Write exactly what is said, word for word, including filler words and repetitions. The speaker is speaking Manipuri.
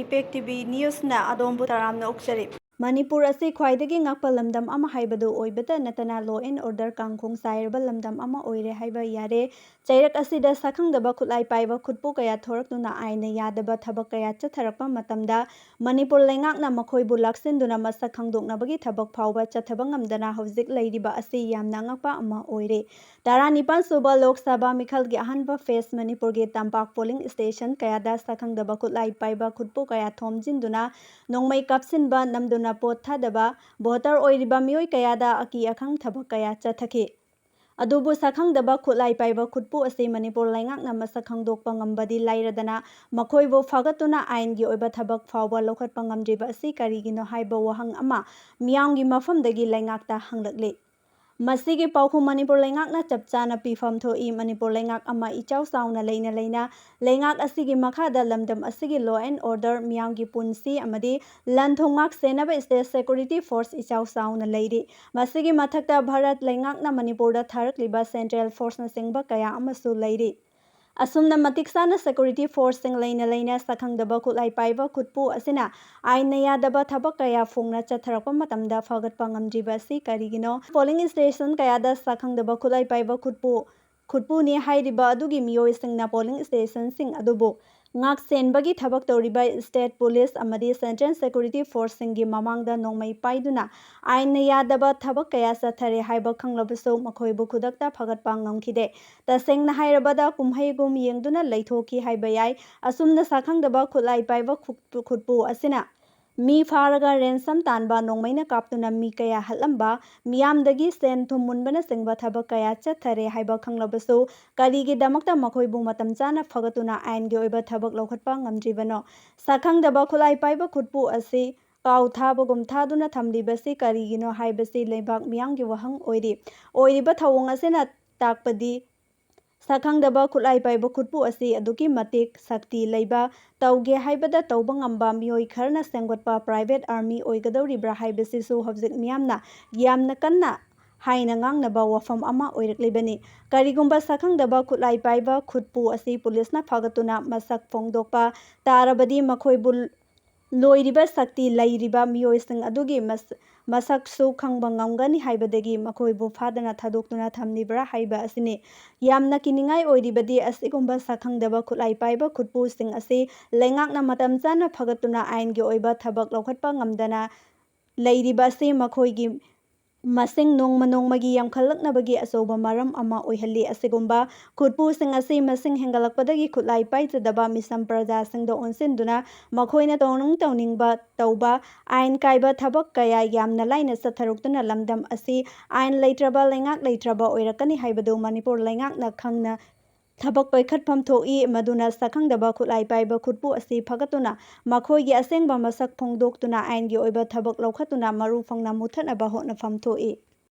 ꯏꯝꯄꯦꯛ ꯇꯤ ꯚꯤ ꯅ꯭ꯌꯨꯁꯅ ꯑꯗꯣꯝꯕꯨ ꯇꯔꯥꯝꯅ ꯑꯣꯛꯆꯔꯤ꯫ ꯃꯅꯤꯄꯨꯔ ꯑꯁꯤ ꯈ꯭ꯋꯥꯏꯗꯒꯤ ꯉꯛꯄ ꯂꯝꯗꯝ ꯑꯃ ꯍꯥꯏꯕꯗꯨ ꯑꯣꯏꯕꯇ ꯅꯠꯇꯅ law and order ꯀꯥꯡꯈꯣꯡ ꯆꯥꯏꯔꯕ ꯂꯝꯗꯝ ꯑꯃ ꯑꯣꯏꯔꯦ ꯍꯥꯏꯕ ꯌꯥꯔꯦ꯫ ꯆꯩꯔꯛ ꯑꯁꯤꯗ ꯁꯛꯈꯪꯗꯕ ꯈꯨꯠꯂꯥꯏ ꯄꯥꯏꯕ ꯈꯨꯠꯄꯨ ꯀꯌꯥ ꯊꯣꯔꯛꯇꯨꯅ ꯑꯥꯏꯟꯅ ꯌꯥꯗꯕ ꯊꯕꯛ ꯀꯌꯥ ꯆꯠꯊꯔꯛꯄ ꯃꯇꯝꯗ ꯃꯅꯤꯄꯨꯔ ꯂꯩꯉꯥꯛꯅ ꯃꯈꯣꯏꯕꯨ ꯂꯥꯛꯁꯤꯟꯗꯨꯅ ꯃꯁꯛ ꯈꯪꯗꯣꯛꯅꯕꯒꯤ ꯊꯕꯛ ꯐꯥꯎꯕ ꯆꯠꯊꯕ ꯉꯝꯗꯅ ꯍꯧꯖꯤꯛ ꯂꯩꯔꯤꯕ ꯑꯁꯤ ꯌꯥꯝꯅ ꯑꯉꯛꯄ ꯑꯃ ꯑꯣꯏꯔꯦ꯫ ꯇꯔꯥꯅꯤꯄꯥꯟ ꯁꯨꯕ ꯂꯣꯛ ꯁꯚꯥ ꯃꯤꯈꯜꯒꯤ ꯑꯍꯥꯟꯕ phase ꯃꯅꯤꯄꯨꯔꯒꯤ ꯇꯝꯄꯥꯛ polling station ꯀꯌꯥꯗ ꯁꯛꯈꯪꯗꯕ ꯈꯨꯠꯂꯥꯏ ꯄꯥꯏꯕ ꯈꯨꯠꯄꯨ ꯀꯌꯥ ꯊꯣꯝꯖꯤꯟꯗꯨꯅ ꯅꯣꯡꯃꯩ ꯀꯥꯞꯁꯤꯟꯕ, ꯅꯝꯗꯨꯅ ꯄꯣꯠ ꯊꯥꯗꯕ, voter ꯑꯣꯏꯔꯤꯕ ꯃꯤꯑꯣꯏ ꯀꯌꯥꯗ ꯑꯀꯤ ꯑꯈꯪ ꯊꯕꯛ ꯀꯌꯥ ꯆꯠꯊꯈꯤ꯫ ꯑꯗꯨꯕꯨ ꯁꯛꯈꯪꯗꯕ ꯈꯨꯠꯂꯥꯏ ꯄꯥꯏꯕ ꯈꯨꯠꯄꯨ ꯑꯁꯤ ꯃꯅꯤꯄꯨꯔ ꯂꯩꯉꯥꯛꯅ ꯃꯁꯛ ꯈꯪꯗꯣꯛꯄ ꯉꯝꯕꯗꯤ ꯂꯥꯏꯔꯗꯅ ꯃꯈꯣꯏꯕꯨ ꯐꯥꯒꯠꯇꯨꯅ ꯑꯥꯏꯟꯒꯤ ꯑꯣꯏꯕ ꯊꯕꯛ ꯐꯥꯎꯕ ꯂꯧꯈꯠꯄ ꯉꯝꯗ꯭ꯔꯤꯕ ꯑꯁꯤ ꯀꯔꯤꯒꯤꯅꯣ ꯍꯥꯏꯕ ꯋꯥꯍꯪ ꯑꯃ ꯃꯤꯌꯥꯝꯒꯤ ꯃꯐꯝꯗꯒꯤ ꯂꯩꯉꯥꯛꯇ ꯍꯪꯂꯛꯂꯤ꯫ ꯃꯁꯤꯒꯤ ꯄꯥꯎꯈꯨꯝ ꯃꯅꯤꯄꯨꯔ ꯂꯩꯉꯥꯛꯅ ꯆꯞ ꯆꯥꯅ ꯄꯤꯐꯝ ꯊꯣꯛꯏ꯫ ꯃꯅꯤꯄꯨꯔ ꯂꯩꯉꯥꯛ ꯑꯃ ꯏꯆꯥꯎ ꯆꯥꯎꯅ ꯂꯩꯅ ꯂꯩꯅ ꯂꯩꯉꯥꯛ ꯑꯁꯤꯒꯤ ꯃꯈꯥꯗ ꯂꯝꯗꯝ ꯑꯁꯤꯒꯤ law and order, ꯃꯤꯌꯥꯝꯒꯤ ꯄꯨꯟꯁꯤ ꯑꯃꯗꯤ ꯂꯟ ꯊꯨꯝ ꯉꯥꯛ ꯁꯦꯟꯅꯕ state security force ꯏꯆꯥꯎ ꯆꯥꯎꯅ ꯂꯩꯔꯤ꯫ ꯃꯁꯤꯒꯤ ꯃꯊꯛꯇ ꯚꯥꯔꯠ ꯂꯩꯉꯥꯛꯅ ꯃꯅꯤꯄꯨꯔꯗ ꯊꯥꯔꯛꯂꯤꯕ central forceꯅꯆꯤꯡꯕ ꯀꯌꯥ ꯑꯃꯁꯨ ꯂꯩꯔꯤ꯫ ꯑꯁꯨꯝꯅ ꯃꯇꯤꯛ ꯆꯥꯅ security forceꯁꯤꯡ ꯂꯩꯅ ꯂꯩꯅ ꯁꯛꯈꯪꯗꯕ ꯈꯨꯠꯂꯥꯏ ꯄꯥꯏꯕ ꯈꯨꯠꯄꯨ ꯑꯁꯤꯅ ꯑꯥꯏꯟꯅ ꯌꯥꯗꯕ ꯊꯕꯛ ꯀꯌꯥ ꯐꯣꯡꯅ ꯆꯠꯊꯔꯛꯄ ꯃꯇꯝꯗ ꯐꯒꯠꯄ ꯉꯝꯗ꯭ꯔꯤꯕ ꯑꯁꯤ ꯀꯔꯤꯒꯤꯅꯣ? Polling station ꯀꯌꯥꯗ ꯁꯛꯈꯪꯗꯕ ꯈꯨꯠꯂꯥꯏ ꯄꯥꯏꯕ ꯈꯨꯠꯄꯨ, ꯈꯨꯠꯄꯨꯅꯤ ꯍꯥꯏꯔꯤꯕ ꯑꯗꯨꯒꯤ ꯃꯤꯑꯣꯏꯁꯤꯡꯅ polling stationꯁꯤꯡ ꯑꯗꯨꯕꯨ ꯉꯥꯛ ꯁꯦꯟꯕꯒꯤ ꯊꯕꯛ ꯇꯧꯔꯤꯕ state police ꯑꯃꯗꯤ central security forceꯁꯤꯡꯒꯤ ꯃꯃꯥꯡꯗ ꯅꯣꯡꯃꯩ ꯄꯥꯏꯗꯨꯅ ꯑꯥꯏꯟꯅ ꯌꯥꯗꯕ ꯊꯕꯛ ꯀꯌꯥ ꯆꯠꯊꯔꯦ ꯍꯥꯏꯕ ꯈꯪꯂꯕꯁꯨ ꯃꯈꯣꯏꯕꯨ ꯈꯨꯗꯛꯇ ꯐꯒꯠꯄ ꯉꯝꯈꯤꯗꯦ꯫ ꯇꯁꯦꯡꯅ ꯍꯥꯏꯔꯕꯗ ꯀꯨꯝꯍꯩꯒꯨꯝ ꯌꯦꯡꯗꯨꯅ ꯂꯩꯊꯣꯛꯈꯤ ꯍꯥꯏꯕ ꯌꯥꯏ꯫ ꯑꯁꯨꯝꯅ ꯁꯛꯈꯪꯗꯕ ꯈꯨꯠꯂꯥꯏ ꯄꯥꯏꯕ ꯈꯨꯠ-, ꯈꯨꯠꯄꯨ ꯑꯁꯤꯅ ꯃꯤ ꯐꯥꯔꯒ ransom ꯇꯥꯟꯕ, ꯅꯣꯡꯃꯩꯅ ꯀꯥꯞꯇꯨꯅ ꯃꯤ ꯀꯌꯥ ꯍꯥꯠꯂꯝꯕ, ꯃꯤꯌꯥꯝꯗꯒꯤ ꯁꯦꯟ ꯊꯨꯝ ꯃꯨꯟꯕꯅꯆꯤꯡꯕ ꯊꯕꯛ ꯀꯌꯥ ꯆꯠꯊꯔꯦ ꯍꯥꯏꯕ ꯈꯪꯂꯕꯁꯨ ꯀꯔꯤꯒꯤꯗꯃꯛꯇ ꯃꯈꯣꯏꯕꯨ ꯃꯇꯝ ꯆꯥꯅ ꯐꯒꯠꯇꯨꯅ ꯑꯥꯏꯟꯒꯤ ꯑꯣꯏꯕ ꯊꯕꯛ ꯂꯧꯈꯠꯄ ꯉꯝꯗ꯭ꯔꯤꯕꯅꯣ? ꯁꯛꯈꯪꯗꯕ ꯈꯨꯠꯂꯥꯏ ꯄꯥꯏꯕ ꯈꯨꯠꯄꯨ ꯑꯁꯤ ꯀꯥꯎ ꯊꯥꯕꯒꯨꯝ ꯊꯥꯗꯨꯅ ꯊꯝꯂꯤꯕꯁꯤ ꯀꯔꯤꯒꯤꯅꯣ ꯍꯥꯏꯕꯁꯤ ꯂꯩꯕꯥꯛ ꯃꯤꯌꯥꯝꯒꯤ ꯋꯥꯍꯪ ꯑꯣꯏꯔꯤ꯫ ꯑꯣꯏꯔꯤꯕ ꯊꯧꯑꯣꯡ ꯑꯁꯤꯅ ꯇꯥꯛꯄꯗꯤ ꯁꯛꯈꯪꯗꯕ ꯈꯨꯠꯂꯥꯏ ꯄꯥꯏꯕ ꯈꯨꯠꯄꯨ ꯑꯁꯤ ꯑꯗꯨꯛꯀꯤ ꯃꯇꯤꯛ ꯁꯛꯇꯤ ꯂꯩꯕ, ꯇꯧꯒꯦ ꯍꯥꯏꯕꯗ ꯇꯧꯕ ꯉꯝꯕ ꯃꯤꯑꯣꯏ ꯈꯔꯅ ꯁꯦꯝꯒꯠꯄ private army ꯑꯣꯏꯒꯗꯧꯔꯤꯕ꯭ꯔꯥ ꯍꯥꯏꯕꯁꯤꯁꯨ ꯍꯧꯖꯤꯛ ꯃꯤꯌꯥꯝꯅ ꯌꯥꯝꯅ ꯀꯟꯅ ꯍꯥꯏꯅ ꯉꯥꯡꯅꯕ ꯋꯥꯐꯝ ꯑꯃ ꯑꯣꯏꯔꯛꯂꯤꯕꯅꯤ꯫ ꯀꯔꯤꯒꯨꯝꯕ ꯁꯛꯈꯪꯗꯕ ꯈꯨꯠꯂꯥꯏ ꯄꯥꯏꯕ ꯈꯨꯠꯄꯨ ꯑꯁꯤ ꯄꯨꯂꯤꯁꯅ ꯐꯥꯒꯠꯇꯨꯅ ꯃꯁꯛ ꯐꯣꯡꯗꯣꯛꯄ ꯇꯥꯔꯕꯗꯤ, ꯃꯈꯣꯏꯕꯨ ꯂꯣꯏꯔꯤꯕ ꯁꯛꯇꯤ ꯂꯩꯔꯤꯕ ꯃꯤꯑꯣꯏꯁꯤꯡ ꯑꯗꯨꯒꯤ ꯃꯁ-, ꯃꯁꯛꯁꯨ ꯈꯪꯕ ꯉꯝꯒꯅꯤ ꯍꯥꯏꯕꯗꯒꯤ ꯃꯈꯣꯏꯕꯨ ꯐꯥꯗꯅ ꯊꯥꯗꯣꯛꯇꯨꯅ ꯊꯝꯂꯤꯕ꯭ꯔꯥ ꯍꯥꯏꯕ ꯑꯁꯤꯅꯤ꯫ ꯌꯥꯝꯅ ꯀꯤꯅꯤꯡꯉꯥꯏ ꯑꯣꯏꯔꯤꯕꯗꯤ ꯑꯁꯤꯒꯨꯝꯕ ꯁꯛꯈꯪꯗꯕ ꯈꯨꯠꯂꯥꯏ ꯄꯥꯏꯕ ꯈꯨꯠꯄꯨꯁꯤꯡ ꯑꯁꯤ ꯂꯩꯉꯥꯛꯅ ꯃꯇꯝ ꯆꯥꯅ ꯐꯒꯠꯇꯨꯅ ꯑꯥꯏꯟꯒꯤ ꯑꯣꯏꯕ ꯊꯕꯛ ꯂꯧꯈꯠꯄ ꯉꯝꯗꯅ ꯂꯩꯔꯤꯕ ꯑꯁꯤ ꯃꯈꯣꯏꯒꯤ ꯃꯁꯤꯡ ꯅꯣꯡꯃ ꯅꯣꯡꯃꯒꯤ ꯌꯥꯝꯈꯠꯂꯛꯅꯕꯒꯤ ꯑꯆꯧꯕ ꯃꯔꯝ ꯑꯃ ꯑꯣꯏꯍꯜꯂꯤ꯫ ꯑꯁꯤꯒꯨꯝꯕ ꯈꯨꯠꯄꯨꯁꯤꯡ ꯑꯁꯤ ꯃꯁꯤꯡ ꯍꯦꯟꯒꯠꯂꯛꯄꯗꯒꯤ ꯈꯨꯠꯂꯥꯏ ꯄꯥꯏꯖꯗꯕ ꯃꯤꯆꯝ ꯄ꯭ꯔꯖꯥꯁꯤꯡꯗ ꯑꯣꯟꯁꯤꯟꯗꯨꯅ ꯃꯈꯣꯏꯅ ꯇꯧꯅꯤꯡ ꯇꯧꯅꯤꯡꯕ ꯇꯧꯕ, ꯑꯥꯏꯟ ꯀꯥꯏꯕ ꯊꯕꯛ ꯀꯌꯥ ꯌꯥꯝꯅ ꯂꯥꯏꯅ ꯆꯠꯊꯔꯛꯇꯨꯅ ꯂꯝꯗꯝ ꯑꯁꯤ ꯑꯥꯏꯟ ꯂꯩꯇ꯭ꯔꯕ, ꯂꯩꯉꯥꯛ ꯂꯩꯇ꯭ꯔꯕ ꯑꯣꯏꯔꯛꯀꯅꯤ ꯍꯥꯏꯕꯗꯨ ꯃꯅꯤꯄꯨꯔ ꯂꯩꯉꯥꯛꯅ ꯈꯪꯅ ꯊꯕꯛ ꯄꯥꯏꯈꯠꯐꯝ ꯊꯣꯛꯏ꯫ ꯃꯗꯨꯅ ꯁꯛꯈꯪꯗꯕ ꯈꯨꯠꯂꯥꯏ ꯄꯥꯏꯕ ꯈꯨꯠꯄꯨ ꯑꯁꯤ ꯐꯒꯠꯇꯨꯅ ꯃꯈꯣꯏꯒꯤ ꯑꯁꯦꯡꯕ ꯃꯁꯛ ꯐꯣꯡꯗꯣꯛꯇꯨꯅ ꯑꯥꯏꯟꯒꯤ ꯑꯣꯏꯕ ꯊꯕꯛ ꯂꯧꯈꯠꯇꯨꯅ ꯃꯔꯨ ꯐꯪꯅ ꯃꯨꯠꯊꯠꯅꯕ ꯍꯣꯠꯅꯐꯝ ꯊꯣꯛꯏ꯫